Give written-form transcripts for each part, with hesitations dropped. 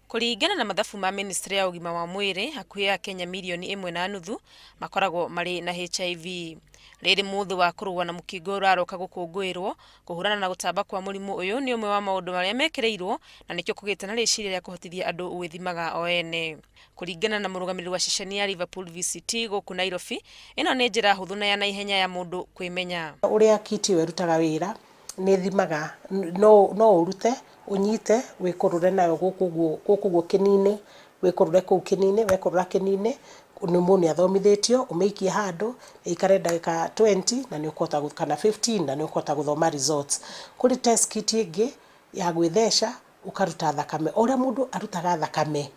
Kũringana na mathabu ma ministry ya ũgima wa mwĩrĩ, hakuhĩ Akenya mirioni ĩmwe na nuthu makoragwo marĩ na HIV. Rĩrĩ mũthĩ wa kũrũa na mũkingo ũraroka gũkũngũĩrwo, kũhũrana na gũtamba kwa mũrimũ ũyũ nĩ ũmwe wa maũndũ marĩa mekĩrĩirwo na nĩkĩo kũgĩte na rĩciria rĩa kũhotithia andũ gwĩthimaga o ene. Kũringana na mũrũgamĩrĩri wa ceceni ya Liverpool VCT gũkũ Nairobi, ĩno nĩ njĩra hũthũ na ya naihenya ya mũndũ kwĩmenya. Ũrĩa kit ĩyo ĩrutaga wĩra, nĩ ĩthimaga, no no ũrute, ũnyite, wĩkũrũre nayo gũkũ ũguo gũkũ ũguo kĩni-inĩ, wĩkũrũre kũu kĩni-inĩ, wekũrũra kĩni-inĩ, mũndũ nĩ athomithĩtio, ũmĩikie handũ, ĩikare ndagĩka twenty na nĩ ũkũhota kana fifteen na nĩ ũkũhota gũthoma results. Kũrĩ test kit ĩngĩ ya gwĩtheca, ũkaruta thakame, o ũrĩa mũndũ arutaga thakame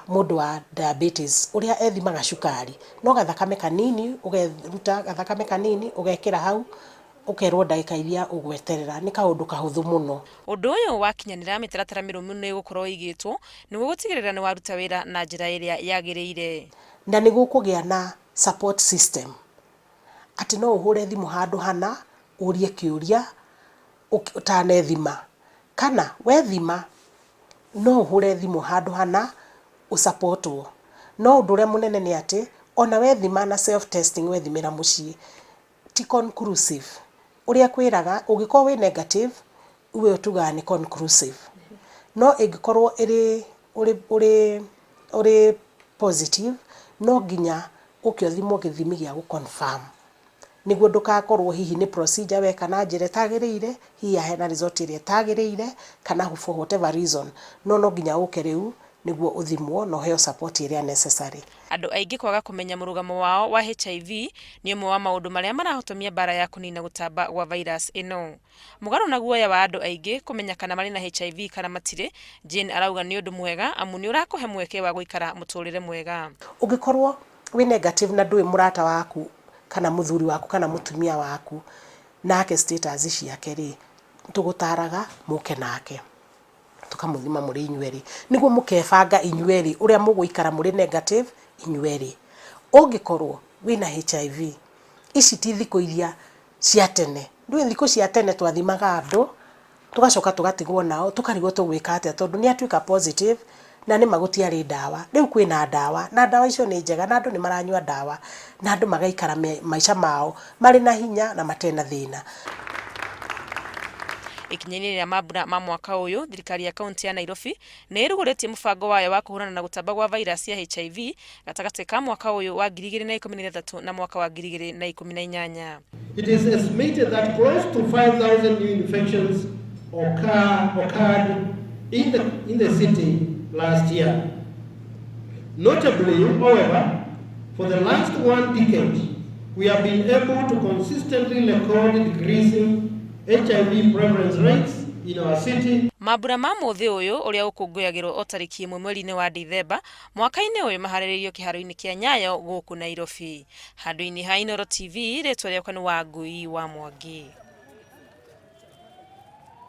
mũndũ wa diabetes ũrĩa ethimaga cukari, no gathakame kanini ũkeruta gathakame kanini ũgekĩra hau, ũkerwo ndagĩka iria ũgweterera, nĩ kaũndũ kahũthũ mũno. Ũndũ ũyũ wakinyanĩra, mĩtaratara mĩrũmu nĩ ĩgũkorwo ĩigĩtwo nĩguo gũtigĩrĩra nĩ waruta wĩra na njĩra ĩrĩa yagĩrĩire. Na nĩ gũkũgĩa na support system, atĩ no ũhũre thimũ handũ hana, ũrie kĩũria ũtanethima, kana wethima no ũhũre thimũ handũ hana ũ-support-wo. No ũndũ ũrĩa mũnene nĩ atĩ, ona wethima na self testing wethimĩra mũciĩ, ti conclusive. Ũrĩa kwĩraga, ũngĩkorwo wĩ negative, we tugaga nĩ conclusive. No ĩngĩkorwo ĩrĩ ũrĩ ũrĩ ũrĩ positive, no nginya ũke ũthimwo gĩthimi gĩa gũ confirm nĩguo ndũgakorwo hihi nĩ procedure weka na njĩra ĩtagĩrĩire, hihi aheana result ĩrĩa ĩtagĩrĩire, kana for whatever reason, no no nginya ũke rĩu nĩguo ũthimwo na ũheo support ĩrĩa necessary. Andũ aingĩ kwaga kũmenya mũrũgamo wao wa HIV nĩ ũmwe wa maũndũ marĩa marahotomia mbara ya kũnina gũtamba gwa virus ĩno. Mũgarũ na guoya wa andũ aingĩ kũmenya kana marĩ na HIV kana matirĩ, Jane arauga nĩ ũndũ mwega amu nĩ ũrakũhe mweke wa gũikara mũtũrĩre mwega. Ũngĩkorwo wĩ negative na ndũĩ mũrata waku kana mũthuri waku kana mũtumia waku nake status ciake rĩ, tũgũtaraga mũke nake tũkamũthima mũrĩ inyuerĩ, nĩguo mũkebanga inyuerĩ ũrĩa mũgũikara mũrĩ negative inyuerĩ. Ũngĩkorwo wĩna HIV, ici ti thikũ iria cia tene, ndũĩ thikũ cia tene twathimaga andũ tũgacoka tũgatigwo nao tũkarigwo tũgwĩka atĩa tondũ nĩ atuĩka positive na nĩma gũtiarĩ ndawa. Rĩu kwĩna ndawa na ndawa icio nĩ njega na andũ nĩ maranyua ndawa na andũ magaikara maica mao marĩ na hinya na matarĩ na thĩna. Ikinya-inĩ rĩa mambura ma mwaka ũyũ, thirikari ya kaunti ya Nairobi nĩ ĩrugũrĩtie mũbango wayo wa kũhũrana na gũtamba gwa virus ya HIV gatagatĩ ka mwaka ũyũ wa 2016 na mwaka wa 2018. It is estimated that close to 5,000 new infections occurred in the city last year. Notably, however, for the last one decade, we have been able to consistently record decreasing HIV prevalence rates in our city. Mambura ma mũthĩ ũyũ ũrĩa ũkũngũyagĩrwo o tarĩki 1 mweri-inĩ wa Dithemba mwaka-inĩ ũyũ maharĩrĩirio kĩharo-inĩ kĩa Nyayo gũkũ Nairobi. Handũ-inĩ ha Inooro TV, rĩtwa rĩakwa nĩ Wangui wa Mwangi.